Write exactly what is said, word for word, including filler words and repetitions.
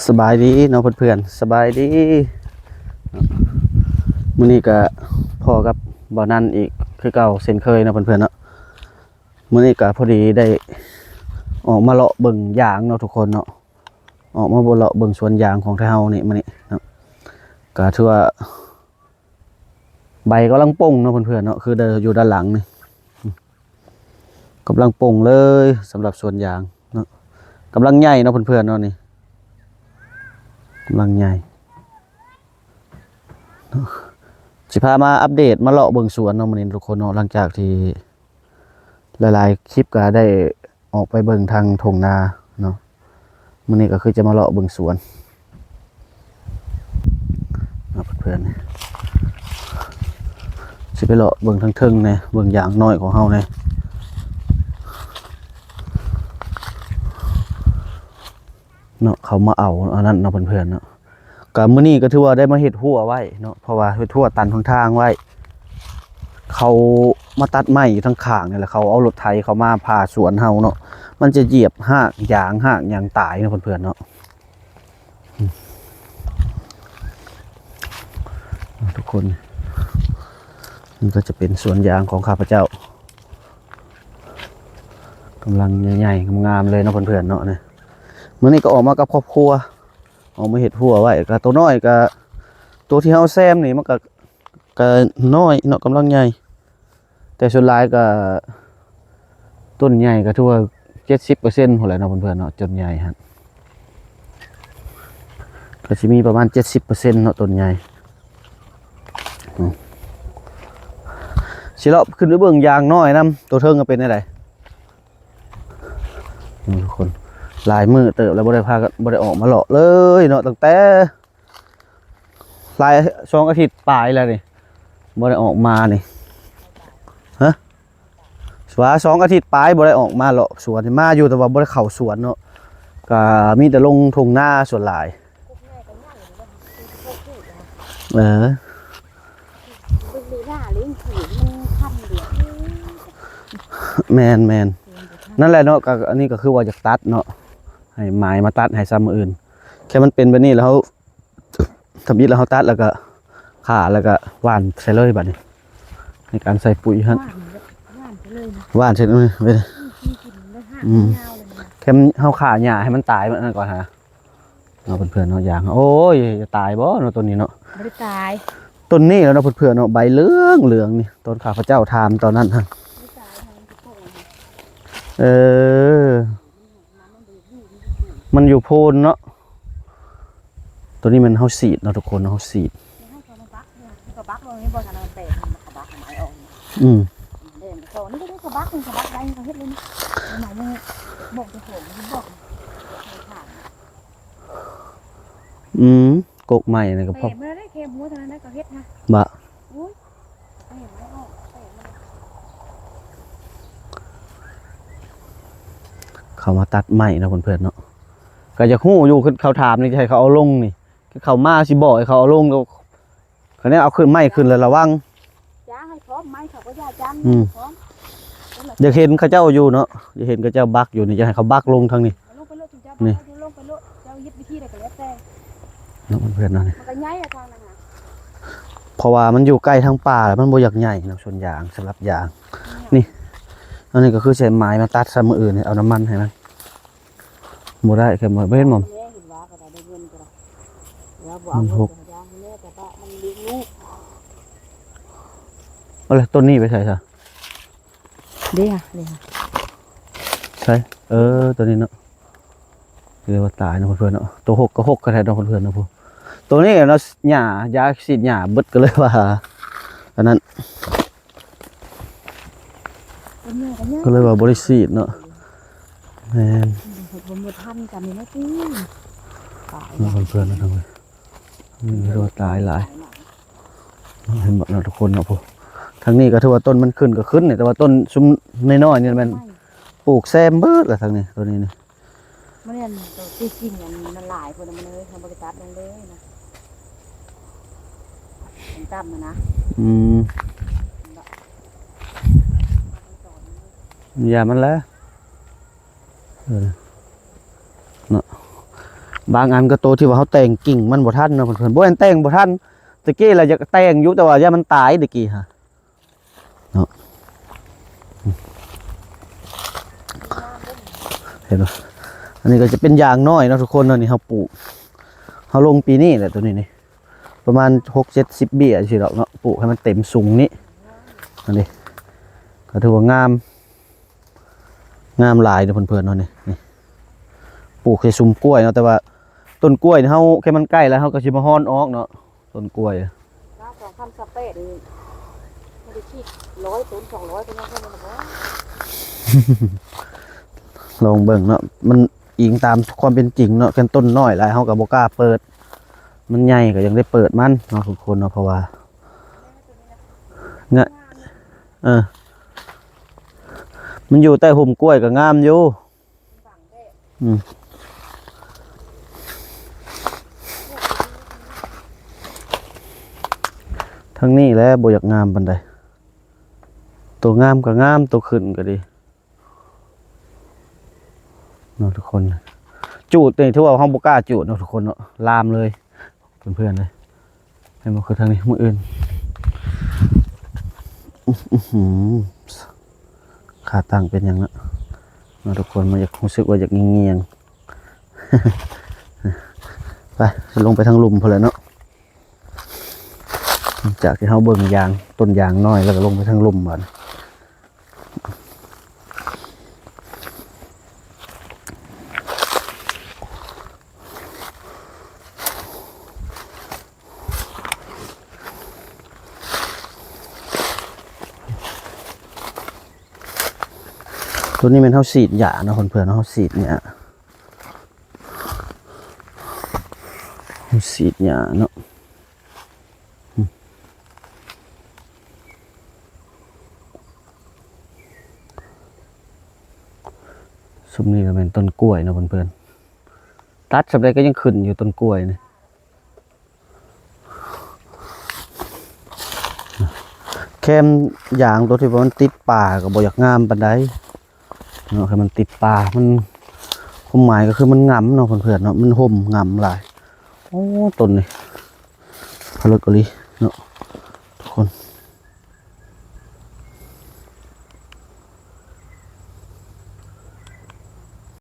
สบายดีเนาะเพื่อนๆ สบายดี มื้อนี้ก็พ้อกับบ่าวนันอีกคือเก่าเช่นเคยเนาะเพื่อนๆเนาะ มื้อนี้ก็พอดีได้ออกมาเลาะเบิ่งยางเนาะทุกคนเนาะ ออกมาเลาะเบิ่งสวนยางของไทเฮานี่มื้อนี้เนาะ ก็ถือว่า ใบกำลังป่งเนาะเพื่อนๆเนาะ คือเดินอยู่ด้านหลังนี่ กำลังป่งเลยสำหรับสวนยางเนาะ กำลังใหญ่เนาะเพื่อนๆเนาะ นี่กำลังใหญ่เนาะ สิพามาอัปเดตมาเลาะเบิ่งสวนเนาะมื้อนี้ทุกคนเนาะ หลังจากที่หลายๆคลิปก็ได้ออกไปเบิ่งทางทุ่งนาเนาะ มื้อนี้ก็คือจะมาเลาะเบิ่งสวนเนาะเพื่อนๆ สิไปเลาะเบิ่งทางเทิงแหน่ เบิ่งยางน้อยของเฮาแหน่เนาะ เขามาเอาอันนั้นเนาะเพื่อนๆเนาะ ก็มื้อนี้ก็ถือว่าได้มาเฮ็ดฮั้วไว้เนาะ เพราะว่าเฮ็ดฮั้วตันหนทางไว้ เขามาตัดไม้อยู่ทางข้างนี่แหละ เขาเอารถไถเขามาผ่าสวนเฮาเนาะ มันจะเหยียบฮากยางฮากหยังตายเนาะเพื่อนๆเนาะ อืม ทุกคน นี่ก็จะเป็นสวนยางของข้าพเจ้า กำลังใหญ่ๆงามๆเลยเนาะเพื่อนๆเนาะ นี่มื้อนี้ก็ออกมากับครอบครัว ออกมาเฮ็ดฮั้วไว้ ก็ตัวน้อยก็ ตัวที่เฮาแซมนี่มันก็ ก็น้อยเนาะ กำลังใหญ่ แต่ส่วนหลายก็ ต้นใหญ่ก็ถือว่าเจ็ดสิบเปอร์เซ็นต์พู้นแหละเนาะเพื่อนๆเนาะ ต้นใหญ่ฮะ ก็สิมีประมาณเจ็ดสิบเปอร์เซ็นต์เนาะ ต้นใหญ่ อืม สิเลาะขึ้นไปเบิ่งยางน้อยนำ ตัวเทิงก็เป็นจั่งใด นี่ทุกคน หลายมื้อเติบแล้วบ่ได้พากัน บ่ได้ออกมาเลาะเลยเนาะ ตั้งแต่หลาย สองอาทิตย์ปลายแล้วนี่ บ่ได้ออกมานี่ ฮะ ว่าสองอาทิตย์ปลายบ่ได้ออกมาเลาะสวน มาอยู่แต่ว่าบ่ได้เข้าสวนเนาะ ก็มีแต่ลงทุ่งนาส่วนหลาย เออ แม่นๆ นั่นแหละเนาะ ก็อันนี้ก็คือว่าอยากตัดเนาะ ให้ไม้มาตัดให้ซ่ำมื้ออื่น แค่มันเป็นแบบนี้แล้วเฮา ทำอิฐแล้วเฮาตัดแล้วก็ ฆ่าแล้วก็หว่านใส่เลยบัดนี้ ในการใส่ปุ๋ยฮะ หว่านเลย หว่านใส่เลยนะ หว่านใส่เลย อืม อืม กินได้ฮะ อืม ยาวเลยนะ แค่มัน เฮาฆ่าหญ้าให้มันตายมันนั่นก่อนฮะ เอาเพื่อนๆเนาะ ยาง โอ้ย จะตายบ่เนาะต้นนี้เนาะ บ่ได้ตาย ต้นนี้แล้วเนาะเพื่อนๆเนาะ ใบเหลืองเหลืองนี่ ตอนข้าพเจ้าถามตอนนั้นฮะ บ่ได้ตาย มันจะปลูก เออ มันอยู่โพนเนาะ ตัวนี้มันเฮาสีดเนาะทุกคน เฮาสีด ให้เขามาบักเนี่ย เขาบักลงนี่บ่ทันมันแตก มันก็บักไม้ออก อืม เด่นเขานี่ก็ได้เขาบัก มันเขาบักได้ เขาเฮ็ดเลยนะ ไม้นี่บอกเจ้าของ มันบอก อืม กกใหม่นี่ก็พอ เตะมาได้แค่หัวเท่านั้นนะ เขาเฮ็ดนะ บะ อุ้ย เขามาตัดไม้เนาะเพื่อนๆเนาะ ก็อยากฮู้อยู่ คือเขาถามนี่ จะให้เขาเอาลงนี่ คือเขามาสิบอกให้เขาเอาลง แล้วเขาเนี่ยเอาขึ้นไม้ขึ้นแล้วระวัง จ้างให้พร้อมไม้เขาก็อย่าจ้าง อืม พร้อม อยากเห็นเขาเจ้าอยู่เนาะ อยากเห็นเขาเจ้าบักอยู่นี่ จะให้เขาบักลงทางนี้ เอาลงไปโลด เจ้า นี่ เอาลงไปโลด เจ้ายึดวิธีใดก็แล้วแต่ เนาะเพื่อนๆเนาะนี่ มันก็ง่ายอะทางนั้นน่ะ เพราะว่ามันอยู่ใกล้ทางป่าแล้วมันบ่อยากใหญ่เนาะ สวนยาง สำหรับยาง นี่ อันนี้ก็คือใช้ไม้มาตัดซะมื้ออื่นนี่ เอาน้ำมันให้มัน บ่ได้ แค่บ่ บ่เห็นหม่อง แม่เห็นว่าก็ได้เงินก็ได้ แล้วบ่เอา มันหก เงินไปให้ยายให้แม่ แต่ว่ามันเลี้ยงลูก เอาเลย ต้นนี้ไปใส่ซะ เด้ค่ะ เด้ค่ะ ใช่ เออ ตัวนี้เนาะ เรียกว่าตายเนาะเพื่อนๆเนาะ ตัวหกก็หกก็แท้เนาะเพื่อนๆเนาะ พวกตัวนี้เนาะ หญ้า ยาฉีดหญ้าเบิดก็เลยว่า อันนั้น เป็นไงกันเนี่ย ก็เลยว่าบ่ได้ฉีดเนาะ แม่น บ่ทันกันนี่นะตี้ ตาย เนาะเพื่อนๆเนาะ อืม เรียกว่าตายหลาย เห็นบ่เนาะทุกคนเนาะ พวกทางนี้ก็ถือว่าต้นมันขึ้นก็ขึ้นเนี่ย แต่ว่าต้นซุมน้อยๆนี่มันปลูกแซมเบิดละทางนี้ ตัวนี้นี่ มันเนี่ยตัวที่จริงอันมันหลายคนมันเลย มันบ่ได้ตัดลงเลยนะ มันต่ำนะ อืม อย่ามันแล้ว เออ เนาะ บางอันก็โตที่ว่าเขาแต่งกิ่งมันบ่ทันเนาะเพื่อนๆ บ่แม่นแต่งบ่ทัน ตะกี้ล่ะอยากแต่งอยู่ แต่ว่าย่านมันตายตะกี้ฮะ เนาะ เห็นบ่ อันนี้ก็จะเป็นยางน้อยเนาะทุกคนเนาะ นี่เขาปลูก เขาลงปีนี้แหละตัวนี้นี่ ประมาณหกเจ็ดสิบเบี้ยสิดอกเนาะ ปลูกให้มันเต็มสูงนี้ อันนี้ ก็ถือว่างาม งามหลายเด้อเพื่อนๆเนาะ นี่ นี่ ปลูกใส่ซุมกล้วยเนาะ แต่ว่าต้นกล้วยนี่เขาแค่มันใกล้แล้วเขาก็สิมาฮ้อนออกเนาะ ต้นกล้วย หน้าสองพันสิบแปดนี่ ไม่ได้คิดร้อยต้น สองร้อยต้น ยังแค่นี้นะบ่ ลองเบิ่งเนาะ มันอิงตามความเป็นจริงเนาะ คันต้นน้อยหลายเขาก็บ่กล้าเปิด มันใหญ่ก็ยังได้เปิดมันเนาะทุกคนเนาะ เพราะว่า เนี่ย เออ มันอยู่ใต้ห่มกล้วยก็งามอยู่ อืม ทางนี้แหละบ่อยากงามปานใด ตัวงามก็งาม ตัวขึ้นก็ดี เนาะทุกคน จูดนี่ถือว่าเฮาบ่กล้าจูดเนาะทุกคนเนาะ ลามเลย เพื่อนๆเลย เห็นบ่ คือทางนี้มื้ออื่น อื้อหือ ขาตั้งเป็นหยังเนาะ เนาะทุกคน มันอยากรู้สึกว่าอยากเงียงๆ ไป ลงไปทางลุ่มพู้นแหละเนาะ จากที่เฮาเบิ่งยาง ต้นยางน้อย แล้วก็ลงไปทางลุ่มบัด ตัวนี้แม่นเฮาฉีดยาเนาะเพื่อนๆเนาะ เฮาฉีดเนี่ย เฮาฉีดยาเนาะ ซุมนี้ก็แม่นต้นกล้วยเนาะเพื่อนๆ ตัดส่ำใดก็ยังขึ้นอยู่ต้นกล้วยนี่ แคมยางตัวที่ว่ามันติดป่าก็บ่อยากงามปานใดเนาะ ให้มันติดป่า มัน ความหมายก็คือมันหงำเนาะเพื่อนๆเนาะ มันห่มหงำหลาย โอ้ ต้นนี้ ผลึกอีหลีเนาะทุกคน